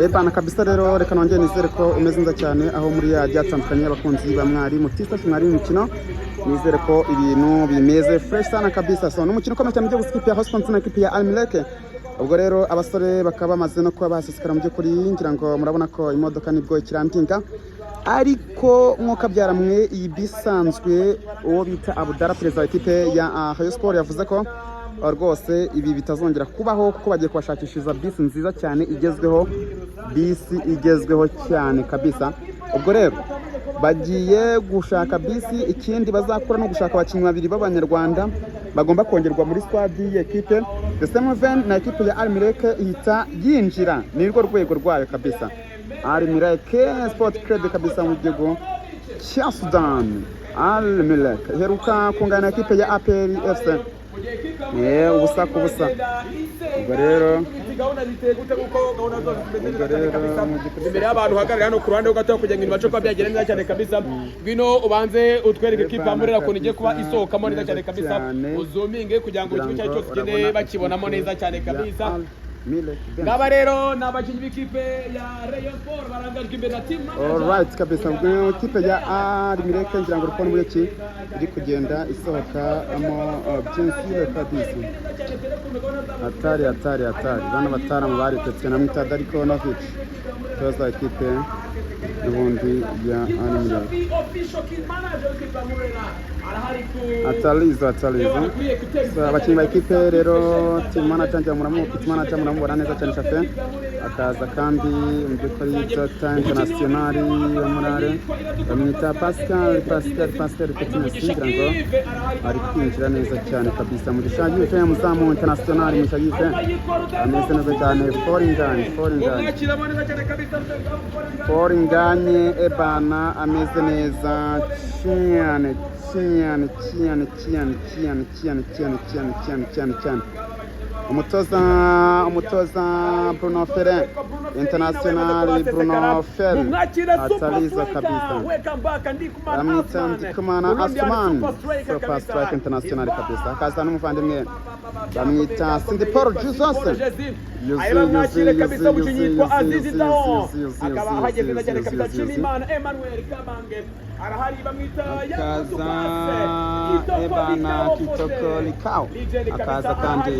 Ebana kabisa. Rero reka nongere nizere ko umeze neza cyane aho muri yagiye atandukanye, abakunzi ba Mwari Mutisa, mwari imikino, nizere ko ibintu bimeze fresh sana kabisa. So n'umukino ukomeye cyane ugiye gusa ikipe ya Hosponse na ikipe ya Al Merrikh. Ubwo rero abasore bakaba bamaze no kuba basesekara. Mu by'ukuri ngira ngo murabona ko imodoka nibwo ikirandinga, ariko mwuka byaramwe iyi bisi isanzwe. Uwo bita Abudara, perezida wa ekipe ya Rayon Sport, yavuze ko rwose ibi bitazongera kubaho, kuko bagiye kubashakishiriza bisi nziza cyane igezweho, bisi igezweho cyane kabisa. Ubwo rero bagiye gushaka bisi. Ikindi bazakora no gushaka abakinnyi babiri b'Abanyarwanda bagomba kongerwa muri squad y'ikipe. The Seven na ekipe ya Al Merrikh ihita yinjira, ni rwo rwego rwayo kabisa. Al Merrikh Sport Club kabisa mu gihugu cya Sudan. Al Merrikh iheruka kungana na ekipe ya APR FC 0-0. Ubwo rero Gahunda ziteye gute? Kuko gahunda zose zimeze Ubwo neza cyane rero kabisa. mu by'ukuri Imbere y'abantu uhagarara hano ku ruhande gato kugira ngo ibintu bace kuba byagenda neza cyane kabisa. Ngwino ubanze utwereke ikipe ya Murera ukuntu igiye kuba isohokamo neza cyane kabisa. Cyane. Uzuminge kugira ngo ikigo cyacu cyose ugende urabona bakibonamo neza cyane ya kabisa. Al Merrikh. Ngaba rero ni abakinnyi b'ikipe ya Rayon Sport barangajwe imbere na team manager. Alright kabisa. Ubwo ikipe ya Al Merrikh ngira ngo uri kubona uburyo ki iri kugenda isohokamo, byinshi kabisa. Hatari, hatari, hatari. Bano bataramu baritetswe na mwita Darko Novic, toza ekipe n'ubundi ya Al Merrikh. Official kit manager w'ikipe ya Murera arahari ku Atalizo, atalizo. So, abakinnyi ba ekipe rero, team manager ngira muramu, kit manager muramubona neza cyane, Shafe. Akaza kandi mu by'ukuri Dr International wa Murare, bamwita Pascal, Pascal, Pascal Fitness, ngira ngo ari kwinjira neza cyane kabisa. Mugisha Yves, muzamu international, Mugisha Yves ameze neza cyane. Foringanye, Foringanye, Umwakiramo neza cyane kabisa. Foringanye, ebana, ameze neza cyane cyane cyane cyane cyane cyane cyane cyane cyane cyane cyane. Umutoza Bruno Ferre International, Bruno Ferre ataliza kabisa. Bamwita Ndikumana Asman, super striker international kabisa. Hakaza n'umuvandimwe bamwita Cindy Paul Jesus. Yuzi, Ayaba mwakire yuzi, kabisa yuzi, umukinnyi yitwa yuzi, Azizi yuzi, Dao yuzi, yuzi, akaba yuzi, ahageze neza cyane yuzi, kabisa. yuzi, yuzi. Nshimiyimana Emmanuel Kabange arahari, bamwita Akaza Ebana Kitoko Likao, akaza kandi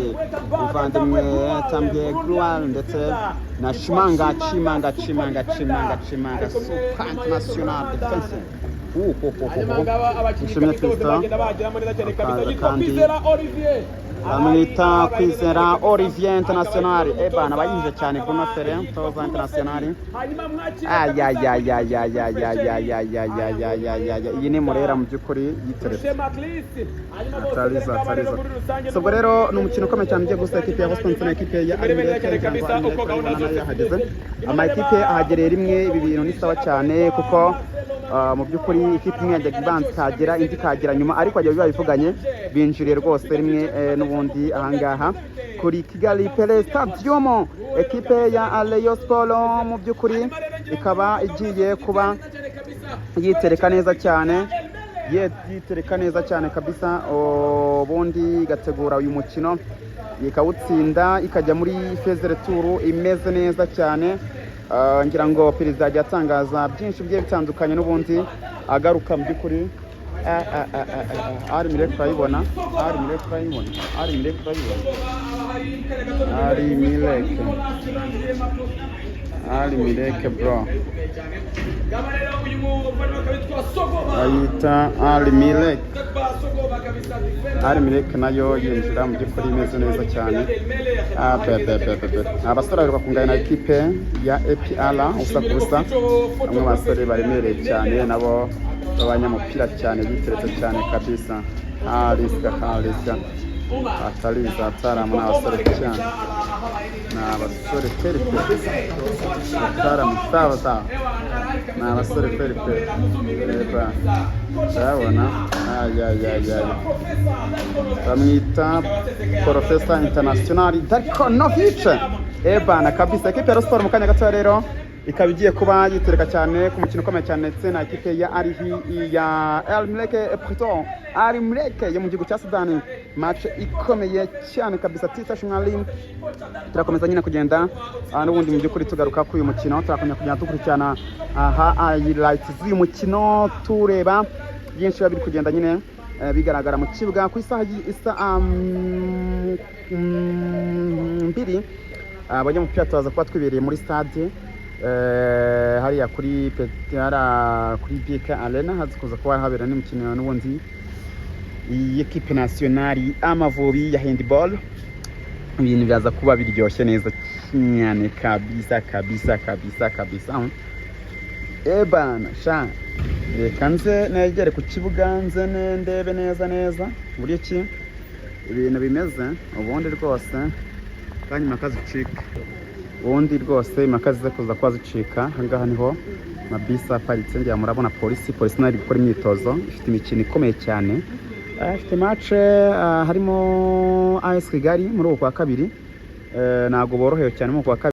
umuvandimwe Tambye Grual ndetse na Shimanga, Chimanga, Chimanga, Chimanga, Chimanga, super international defense. Hanyuma ngaba abakinnyi Ishimwe kabisa bose Fiston. bagenda bageramo neza cyane kabisa. Akaza Yitwa kandi Kwizera Olivier. bamwita Kwizera Olivier International. Ebana abayinje cyane Bruno Ferre, umutoza international. Ayayayayayayayayayayayayayaya, iyi ni Murera mu by'ukuri yiteretse. Atariza, atariza. So ubwo rero ni umukino ukomeye cyane ugiye gusa ekipe ya Boston na ekipe ya Al Merrikh. Ngira ngo Al Merrikh urabibona nayo yahageze. Ama ekipe ahagereye rimwe, ibi bintu ni sawa cyane, kuko mu by'ukuri ikipe imwe yajyaga ibanza ikahagera, indi ikahagera nyuma, ariko bajya babivuganye, binjiriye rwose rimwe. N'ubundi ahangaha kuri Kigali Pele Stadium, ekipe ya Rayon Sport mu by'ukuri ikaba igiye kuba yitereka neza cyane, yitereka neza cyane kabisa, ubundi igategura uyu mukino ikawutsinda, ikajya muri phase retour imeze neza cyane. Ngira ngo perezida yagiye atangaza byinshi bigiye bitandukanye n'ubundi agaruka mu by'ukuri. Al Merrikh turayibona, Al Merrikh turayibona, Al Merrikh turayibona, Al Merrikh, Al Merrikh bro, bayita Al Merrikh. Al Merrikh nayo yinjira mu by'ukuri imeze neza cyane. Ah, be, be, be, be, be. Abasore babiri bakunganya na ekipe ya APR 0-0. Bamwe mu basore baremereye cyane nabo b'abanyamupira cyane, biteretse cyane kabisa. Hariska, hariska, atariza, ataramu, ni abasore cyane, ni abasore kweri kweri, ataramu sawa sawa, ni abasore kweri kweri. Reba, urabona, ayayayay, bamwita Profesa International Darko Novic, ebana kabisa. Ekipe ya Rayon Sport mu kanya gatoya rero. Ikaba igiye kuba yitereka cyane ku mukino ukomeye cyane ndetse na ekipe ya Arihi ya Al Merreikh, plutôt Al Merreikh yo mu gihugu cya Sudani. Match ikomeye cyane kabisa. Tita Mwalimu, turakomeza nyine kugenda n'ubundi mu by'ukuri tugaruka kuri uyu mukino. Turakomeza kugenda dukurikirana aha highlights z'uyu mukino, tureba byinshi biba biri kugenda nyine bigaragara mu kibuga. Ku isaha isa 2, abanyamupira turaza kuba twibereye muri stade hariya kuri hariya kuri BK Arena, haza kuza kuba habera n'imikino n'ubundi y'ikipe nationale Amavubi ya handball. Ibintu biraza kuba biryoshye neza cyane kabisa kabisa kabisa kabisa. Ebana sha, reka nze negere ku kibuga, nze ndebe neza neza uburyo ki ibintu bimeze. Ubundi rwose kandi impaka zicika, ubundi rwose impaka zize kuza kuba zicika. Ahangaha niho mabisi aparitse, ngira murabona polisi. Polisi nayo iri gukora imyitozo, ifite imikino ikomeye cyane. Ifite match harimo AS Kigali muri uku kwa kabiri. Ntabwo borohewe cyane muri uku kwa kabiri.